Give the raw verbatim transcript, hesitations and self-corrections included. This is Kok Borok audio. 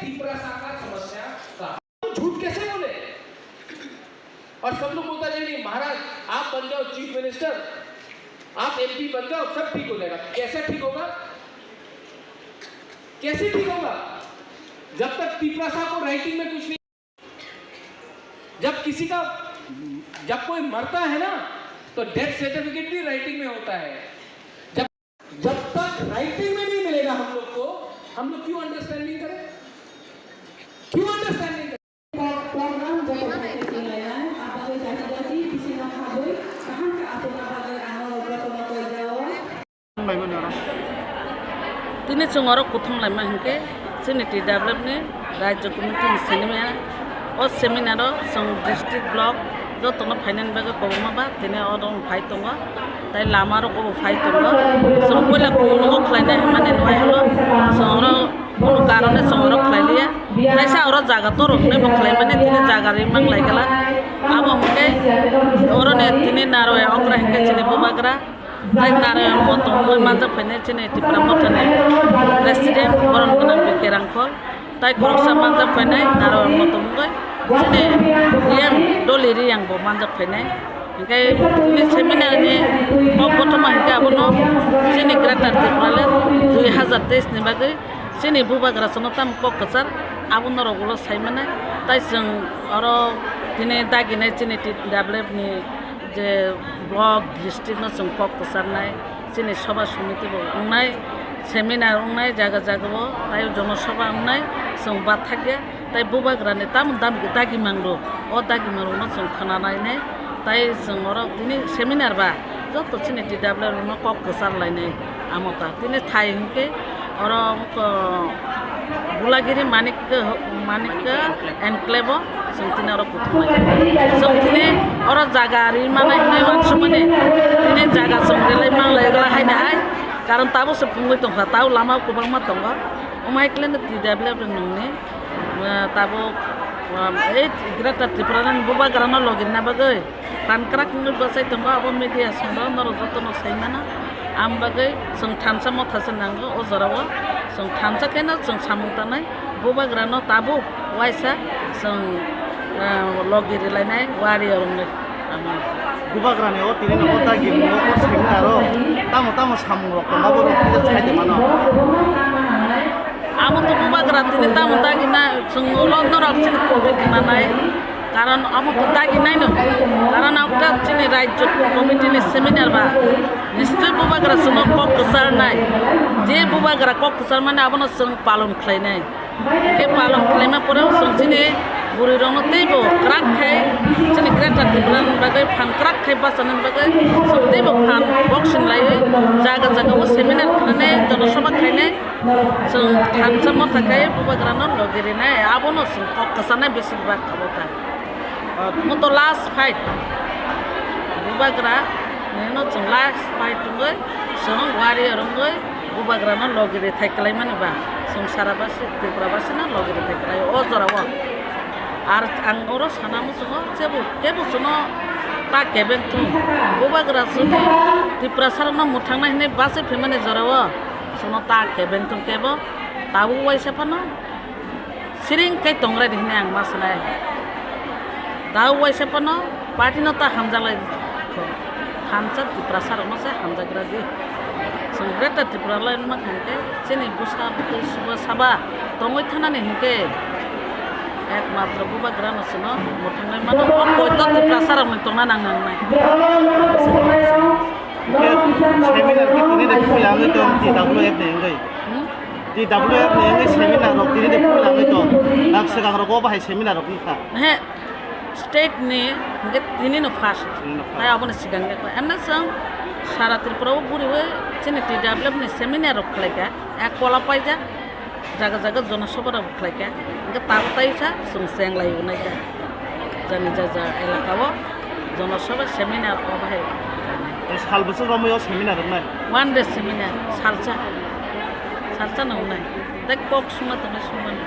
तिपरासा का समस्या का। झूठ कैसे बोले? और सब लोग बोलता है, "नहीं, नहीं, महाराज, आप बन जाओ चीफ मिनिस्टर, आप एमपी बन जाओ, सब ठीक हो जाएगा।" कैसे ठीक होगा? कैसे ठीक होगा? जब तक तिपरासा को राइटिंग में कुछ नहीं, जब किसी का, जब कोई मरता है ना, तो डेथ सर्टिफिकेट भी राइटिंग में होता है। जब, जब तक राइटिंग में नहीं मिलेगा हम लोग को, हम लोग क्यों अंडरस्टैंडिंग करें? क्यों अंडरस्टैंडिंग करें? Program joto khaikhe chwng lainai, abagwi jati jati bisingo habwi kaham khe achukna bagwi ano rwgwi tono koijao. Tini chwng oro kuthum laima hinkhe chini T W F ni Rajya Committee ni seminar, o seminar o chwng district block jotono phainani bagwi kwbangma ba tini oro phai tongo, tei lama rogo bo phai tongo. Chwng puila kuthum khlainai hwnmani nuhai hwlo chwng oro Kunu karone chwng oro khlai liya. Kaisa oro jaga toro hwnwi bo khlai mani, tini jaga ri mang lai gala. Abo hwnkhe oroni tini Naroya okra hwnkhe chini bubagra. Tai Naroya motom wngwi manjak phainai chini Tipra Mothani president borom gwnang B K Rangkhol. Tai khoroksa manjak phainai Naroya motom wngwi chini Riyang Doli Riyang bo manjak phainai. Hwnkhe tini seminar ni kok kothoma hwnkhe abono chini Greater Tipraland dui hazar teis ni bagwi chini bubagra chwngno tamo kok kwchar abo norok ulo sai mannai. Tai chwng oro tini daginai chini T W F ni je block, district no chwng kok kwcharnai. Chini soba somiti bo wngnai, seminar wngnai jaga jaga o, tai jono soba wngnai, chwng bathakya, tai bubagrani tamo dam-, dagimang rok, o dagimang rokno chwng khwnanainai, tai chwng oro tini seminar ba joto chini T W F rokno kok kwchar lainai amo ta. Tini thai hwnkhe oro wngkha Bulagiri Manik, Manik Enclave o chwng tini oro kuthumlai. Chwng tini oro jaga ri manai hinwi uansukmani tini jaga chwng rilai manglai wngla haino hai. Karon tabuk se pungwi tongkha, tabuk lama kwbangma tongo. Omo hai khlai no T W F ni nungni, ah, tabuk, ah, ei Greater Tipraland bubagrano logirina bagwi. Phan kwrak wngwi bwsai tongo, abo media songno norok jotono sai mano. Ang bagwi chwng thansa motha se nango o jorao. Chwng thansa kheno chwng samung tanai bubagrano tabuk uaisa chwng, ah, logi rilainai warrior wngwi. Bubagrani o tini no o dagi o seminar o tamo tamo samung rok tongo abo rok kisa sai de mano. Amo to bubagra tini tamo dagi na chwng ulo norok chini khuldi khnanai. Karon amo to dagi naino. Karon okta chini rajyo committee ni seminar ba nischoi bubagra chwngno kok kwcharnai. Je bubagra kok kwcharmani abono chwng palon khlainai. Khe palon khlaima pore chwng chini bwrwi rokno teibo kwrak khai chini Greater Tipraland bagwi phan kwrak khai bachanani bagwi chwng teibo phan boxing laiwi jaga jaga o seminar khlainai, jonosobha khlainai. Chwng thansa motha khe bubagrano logi rinai, abono chwng kok kwchanai besibak abo ta. Mo to last fight. Bubagra nino chwng last fight wngwi chwng warrior wngwi bubagrano logi rithai kwlaimani ba chwng sara basi Tripura basino logi rithai kwlaio o jorao. Ar ang oro sana muchungo jebo kebo chwngno ta kebeng thung. Bubagra chwngni Tiprasarokno mwthangnai hwnwi bachwi phaimani jorao. Chwngno ta kebeng tong kebo, tabuk uaisa phano siring khe tongrai di hwnwi ang ma sanai. Tabuk uaisa phano party no ta hamjaklai kho. Thansa Tiprasa rokno se hamjakra di. Chwng Greater Tipraland ma khan khe chini bwsa bwtwi suba saba tongwi thanani hinkhe ekmatro bubagra no chwngno mwthangnai mano, o poito Tiprasa rokni tongna nang nangnai. Hingke seminar ke tini de pui langwi tong T W F ni wngwi. Hmm? T W F ni wngwi seminar rok tini de pui langwi tong. Ang swkang rogo bahai seminar rok wngkha. He, state ni hingke tini no first. Tini no first. Tai aboni swkang ekla. Emne chwng sara Tripura o guriwi chini T W F ni seminar rok khlaikha. Ek kola paijak. Jaga jaga jonosobha rok khlaikha, hingke tabuk tai sa chwng chenglai naikha. Jani jaja elaka o jonosobha seminar o bahai. Sal bwswk romwi o seminar wngnai? One day seminar, salsa, salsa no wngnai. Tei kok suma tongnai sumani.